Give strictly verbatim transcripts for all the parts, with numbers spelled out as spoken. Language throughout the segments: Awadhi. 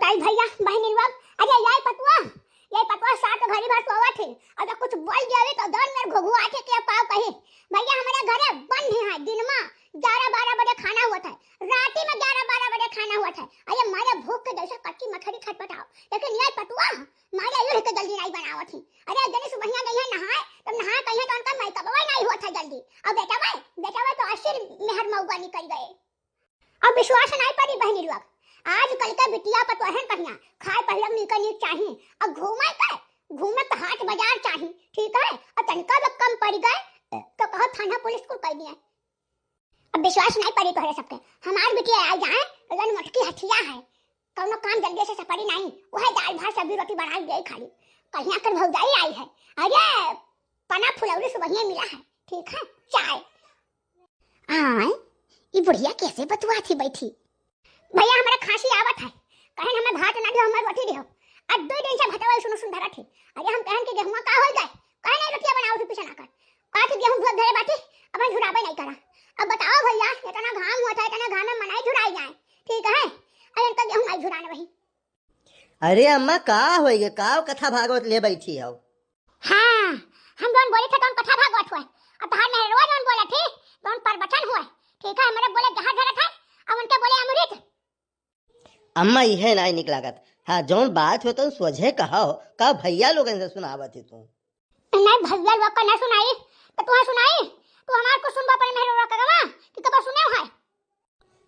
कई भैया बहनी लोग, अरे ये पतुआ, ये पतुआ सात घड़ी भर सोवत है, अगर कुछ बोल दिया तो दौड़ मेरे घुघुआ थे कि अब काव कही। भैया हमारे घरे बंद है, दिन में ग्यारह बारह बजे खाना हुआ था, राती में ग्यारह बारह बजे खाना हुआ था। अरे मारे भूख के जैसे कच्ची मछली छटपटाओ, लेकिन ये पतुआ मारे यूं के जल्दी नहीं बनावत है। अरे जनी सुबहिया गई है नहाए, तब नहा कहीं तो उनका मेकअप नहीं हुआ था जल्दी। और बेटा भाई, बेटा भाई तो असिर मेहर मऊगा निकल गए। अब विश्वास नाई पड़ी बहनी लोग, आजकल के बिटिया पतोहन कहिया खाए पहले नीक नीक चाही, और घूमे के, घूमे के हाट बाजार चाही, ठीक है? और तनिका भी कम पड़ गए तो कहो थाना पुलिस को कह दिए। अब विश्वास नाई पड़ी तोहरे सबके, हमार बिटिया आ जाए तो जन मोटकी हथिया है, कौनो काम जल्दी से सपड़ी नाई, वह दाल भात सब्जी रोटी बनाई दे खाली। कहिया कर भौजाई आई है, अरे पना फुलौरी सुबहिया मिला है, ठीक है? चाय आय, ई बुढ़िया कैसे बतुआ थी बैठी? भैया, हमरा खांसी आवत है, कहन हमें भात ना दियो, हमें रोटी दियो। आज दो दिन से भतवा सुनो सुन धरत है। अरे हम कहन कि गेहुआ का होई गए, कहे नहीं रोटिया बनाओ फिर पिछन आकर। कहा कि गेहूं धोए धरे बाटी, अब हम झुराबे नहीं करा। अब बताओ भैया, इतना घाम हुआ था, इतना घाम में मनाई झुराई जाए, ठीक है? अरे इनका गेहूं नहीं झुराने वही। अरे अम्मा, का होइगे? का कथा भागवत ले बैठी हौ? हाँ, हम जौन बोले थे तौन कथा भागवत हुए, और तहार मेहरवा जौन बोले थे तौन प्रवचन हुए। ठीक है, हमरे बोले जहर धरत है, और उनके बोले अमृत। अम्मा, इहे नाई निक लागत। हाँ, जौन बात हो तौन सोझे कहो, का भैया लोगन से सुनावत ही तू? नहीं, भैया लोग का ना सुनाई, तो तुम्हें सुनाई? तू हमार कुछ सुनबो अपने मेहरवा का गवा, कि कबो सुने है?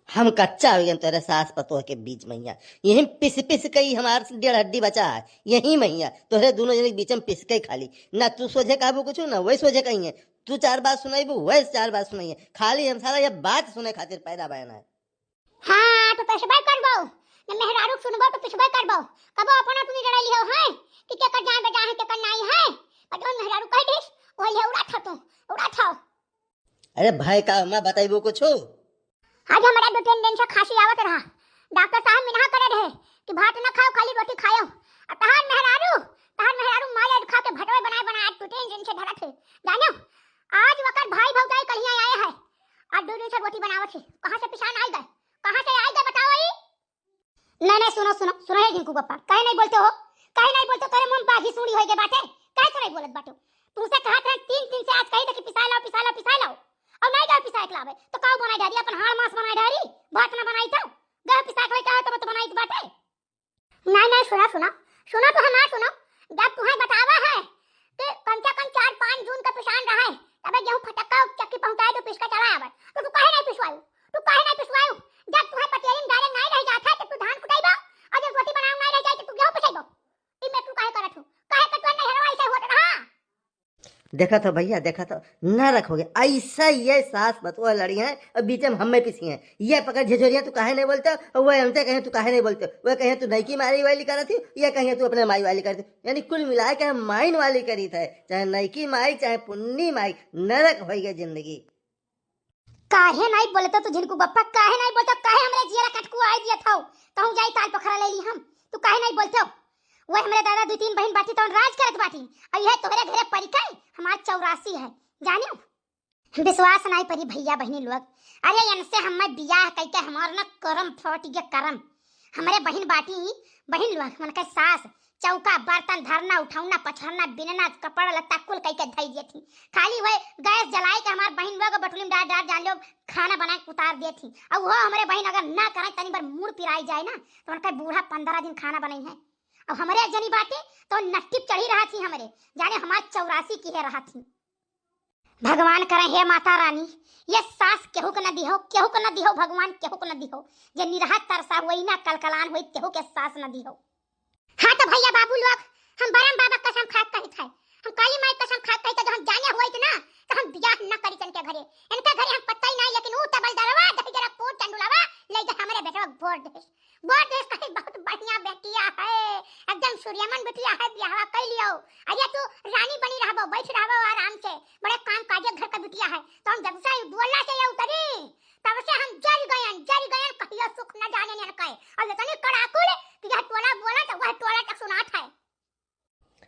हम कच्चा हो गए तोहरे सास पतोह के बीच मइया। यही पिस पिस के ही हमार डेढ़ हड्डी बचा है। यही मइया तोहरे दोनों जने के बीच में पिस के खाली। ना तू सोझे कहबू कुछ, ना वही सोझे कहिए। तू चार बात सुनाइबू, वही चार बात सुनाइए। खाली हम साला ये बात सुने खातिर पैदा भयन है। हाँ, तो पिसबे करबो। न मेहरारू सुनबो तो पिसबे करबो। कबो अपना अपनी लड़ाई हो है कि केकर जान बजा है, केकर नाई है। पर जौन मेहरारू कह दिस, वही है उड़ा था तू, उड़ा था। अरे भाई, का अम्मा बताइबू कुछ? आज हमरा दो तीन दिन से खांसी आवत रहा। डॉक्टर साहब मना करे रहे कि भात ना खाओ, खाली रोटी खाओ। आ तहार मेहरारू, तहार मेहरारू मारे खा के भटवे बनाए बनाए आज दो तीन दिन से धरत है। जानो, आज वकर भाई भौजाई कलिया आए हैं। आज दो दिन से रोटी बनावत है। कहाँ से पिसान आई गए? कहाँ से आई गए बताओ ई? नहीं, नहीं, सुनो, सुनो, सुनो, हे झिनकू बप्पा, काहे नहीं बोलते हो? काहे नहीं बोलते हो? तेरे मुंह बाघी सूंडी होइगे बाटे, काहे से नहीं बोलत बाटे? तुमसे कहा था तीन दिन से, आज कही था कि पिसा लाओ, पिसा लाओ, पिसा लाओ, और नहीं जाओ पिसा के लावे, तो काऊ बनाई डारी, अपन हाड़ मांस बनाई डारी, भात ना बनाई तो, गए पिसा के कहा तो मत बनाई बाटे। नहीं, नहीं, सुनो, सुनो, सुनो तो हमार सुनो, जब तुम्हें बतावा है कि कम से कम चार पाँच जून का पिसान रहा है, तबे गेहूं फटक्का चक्की पहुंचाए तो पिस के चला आवत, तो तू काहे नहीं पिसवायू? तू काहे नहीं पिसवायू? जब तुम्हें पटेरी में डाले नहीं रह जाता है, तब तू धान कुटाई बा, और जब रोटी बनाऊ नहीं रह जाए, तो तू गेहूं पिसाई बा। ई मैं तू काहे करत हूँ? काहे के तोर नैहरवा ऐसे होत रहा? देखत हो भैया, देखत हो, नरक हो गया। ऐसा ये सास पतोह लड़ी हैं और बीच में हमें पिसी हैं। ये पकड़ झिझोरिया, तू काहे नहीं बोलते हो? और वह हमसे कहे, तू काहे नहीं बोलते हो? वह कहे, तू नईकी माई वाली करत ही, ये कहे, तू अपने माई वाली करत ही। यानी कुल मिला के हम माइन वाली करी थे, चाहे नईकी माई, चाहे पुन्नी माई, नरक हो गया जिंदगी। काहे नहीं बोलते तू झिनकू बप्पा, काहे नहीं बोलते? काहे हमरे जियरा कटकू आई दिया था? कहूँ जाई ताल पोखरा ले ली हम, तू काहे नहीं बोलते हो? वह हमरे दादा दो तीन बहन बाटी तौन राज करत बाटी, और यह तोहरे घरे परिकल हमार चौरासी है, जानियो। विश्वास नहीं परी भैया बहनी लोग, अरे इनसे हमें बियाह कइके हमार न करम फट गया करम। हमरे बहिन बाटी, बहिन लोग, उनके सास चौका, बर्तन, धरना, उठौना, पछरना, बिनना, कपड़ा लत्ता कुल कइके धई दिए थी। खाली वह गैस जलाई के हमार बहिन लोग बटुली में डार डार जान लो, खाना बना के उतार दिए थी। और वो हमरे बहिन अगर ना करे, तनी बार मूड़ पिराई जाए ना, तो उनका बूढ़ा पंद्रह दिन खाना बनाई है। और हमरे जनी बाटे तो नट्टी चढ़ी रहा थी हमरे, जाने हमार चौरासी की है रहा थी। भगवान करे, हे माता रानी, ये सास केहू के न दिहो, केहू के न दिहो भगवान, केहू के न दिहो। जे निरहा तरसा हुई ना कलकलान हुई, तेहू के सास न दिहो। हाँ तो भैया बाबू लोग, हम बरम बाबा कसम खा के कहित है, हम काली माई कसम खा के कहित है, जो हम जाने हुई ना, तो हम बियाह न करी इनके घरे। इनके घरे हम पत्ता ही नहीं, लेकिन ऊ तबल दरवा दही जरा पोट चंडुलावा ले जा हमरे बेटवा वोट दे। वोट देश कहे बहुत बढ़िया बेटिया है, एकदम सूर्यमन बिटिया है, बियाहवा कई लियो। अरे तू रानी बनी रहबो, बैठ रहबो आराम से, बड़े काम काजे घर का बिटिया है। तो हम जब से बोलला से ये उतरी, तब से हम जल गयन, जल गयन, कहियो सुख न जाने ने कहे। और इतनी कड़ाकुल कि यह टोला बोला तो वह टोला तक सुनात है।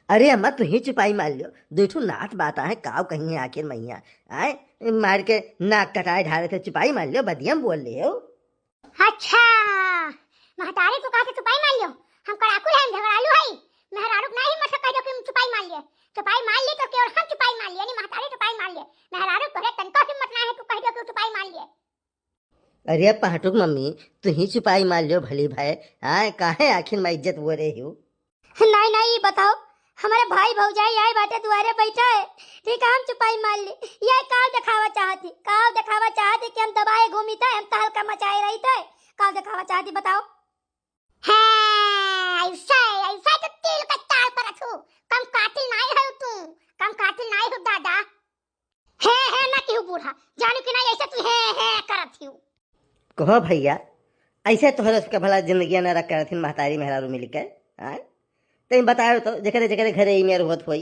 अरे अम्मा, तू ही चुपाई मार लियो, दो ठो नात बात है, काव कही है आखिर मैया, आए मार के नाक कटाए ढारे थे, चुपाई मार लियो, बदियम बोल ले हो। अच्छा, महतारी तू कहा थे चुपाई मार लियो, हम कड़ाकुल है, हम झगड़ालू है। मेहरारू के ना हिम्मत है कह दो कि हम चुपाई मार लिए। चुपाई मार ली तो केवल हम चुपाई मार लिए, यानी महतारी चुपाई मार लिए। मेहरारू तोहरे तनको हिम्मत ना है तू कह दो कि चुपाई मार लिए। अरे पहाटुक मम्मी, तू ही चुपाई मार लियो भली भाई। आय, काहे आखिर में इज्जत वो रही हो? नहीं, नहीं, ई बताओ, हमरे भाई भौजाई आए बाटे दुआरे बैठा है, ठीक है, हम चुपाई मार ली। ये काव देखावा चाहती, काव देखावा चाहती कि हम दबाए घूमी थे, हम तहलका मचाए रही थे, काव देखावा चाहती बताओ? हाँ, ऐसे, ऐसे तो तिल का ताल पर रखू, कम कातिल नहीं हो तू, कम कातिल नहीं हो दादा। हे, हे, ना केहू बूढ़ा, जानू कि ना ऐसे तू हे, हे करत हियो। कहो भैया, ऐसे तोहरे सबके भला जिंदगिया ना रख करत हिन महतारी मेहरारू मिलके, आय? तैं बताओ तो, जेकरे, जेकरे घरे ई मेर होत होई।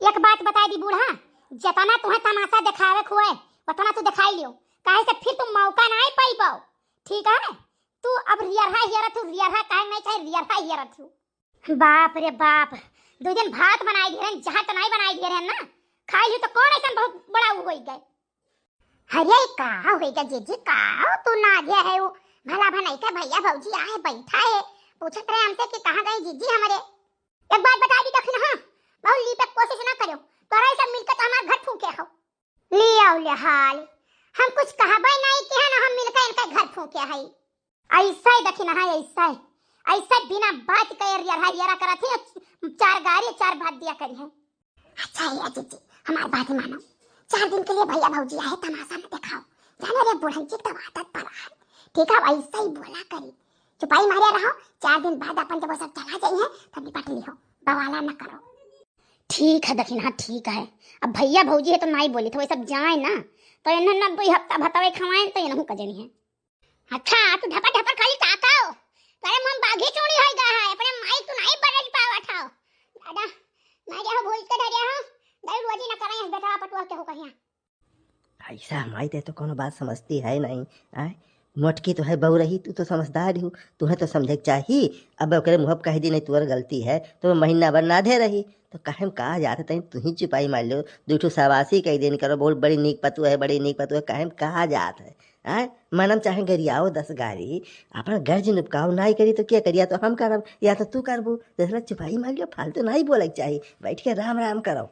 एक बात बताई दी बूढ़ा, जितना तुहे तमाशा देखावे खुए, उतना तू देखाई लियो, काहे से फिर तू मौका ना पाई पाओ, ठीक है? तू अब रियरहा हियरत हू, रियरहा काहे नहीं चाहे, रियरहा हियरत हू। बाप रे बाप, दो दिन भात बनाई दिए रहन, जहाँ तो नहीं बनाई दिए रहन ना, खाई ली तो कौन ऐसा बहुत बड़ा उ होई गए। अरे का होई गए जीजी, का हो तू ना गया है वो भला भनाई का भैया भौजी आए बैठा है, पूछत रहे हमसे कि कहाँ गए जीजी हमारे। एक बात बता दी दखिन, हाँ, बहुत लीपे के कोशिश ना करियो, तोरा सब मिलके तो हमार घर फूके हो। लियाओ ले हाल, हम कुछ कहबे नहीं किहे ना, हम मिलके इनका घर फूके हई। ऐसा ही दखिन है, ऐसा ही, ऐसा बिना बात के रियरहा हियरा करत ही, चार गारी चार भात दिया करी है। अच्छा ये जीजी, हमार बात मानो, चार दिन के लिए भैया भौजी आए, तमाशा न दिखाओ, जाने रे बुढ़न की तब आदत पड़ा है, ठीक है, ऐसा ही बोला करी, चुपाई मारे रहो, चार दिन बाद अपन जब वो सब चला जाइए तो निपट लिहो, बवाला न करो। ठीक है दखिन, हाँ ठीक है। अब भैया भौजी है तो नाई बोली, तो वही सब जाए ना, तो इन्हें ना दो हफ्ता भतवे खवाएं तो इन्हों का जनी है। अच्छा, तू ढपर ढपर खाली ताकाओ, तेरे मुंह बाघी चूड़ी होई गया है, अपने माई तू नाई बदल पावत हो। दादा, मैं जो भूल के धरे हो, दई रोजी न करे बेटा पटुआ के हो कहिया। ऐसा हमारी ते तो कोनो बात समझती है नहीं, आय? मोटकी तो है बहू रही, तू तो समझदार ही हो, तुम्हें तो समझे के चाही। अब ओकरे मुँह पे कह दी नहीं तुअर गलती है, तो वो महीना भर नाधे रही, तो काहे में कहा जात है, तू ही चुपाई मार लो, दू ठो शाबाशी कह देन करो, बहुत बड़ी नीक पतुआ है, बड़ी नीक पतुआ है, काहे में कहा जात है, आय? मनम चाहे गरियाओ दस गारी, अपन गर्ज नुपकाओ नाई करी तो क्या करिया तो हम करब, या तो तू करबू, दूसरा चुपाई मार लियो, फालतू नाई बोले के चाही, बैठ के राम राम करो।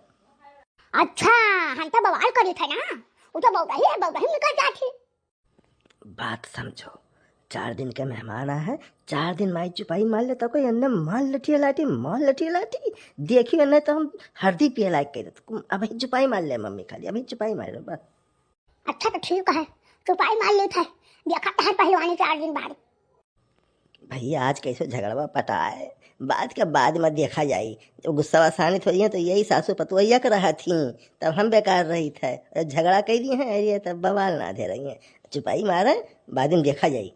अच्छा, हम तो बवाल करी थे ना, वो तो बौराही है, बौराही निकल जाती। बात समझो, चार दिन के मेहमान आए हैं, चार दिन माई चुपाई मार लेता कोई अन्ने मार लठिया लाठी, मार लठिया लाठी, देखियो अन्ने तो हम हरदी पिए लायक कह देते। अभी चुपाई मार ले मम्मी, खाली अभी चुपाई मार लो बस। अच्छा तो ठीक है, चुपाई मार ली थे, देखा तहर पहलवानी चार दिन बाद। भैया आज कैसे झगड़वा पटाए, बात के बाद में देखा जाई। जब गुस्सा शांत हो जाए तो यही सासू पतोहिया के रहा थी, तब हम बेकार रही थे। अरे झगड़ा कह दिए हैं, अरे तब बवाल ना दे रही हैं। चुपाई मारे, बाद में देखा जाई।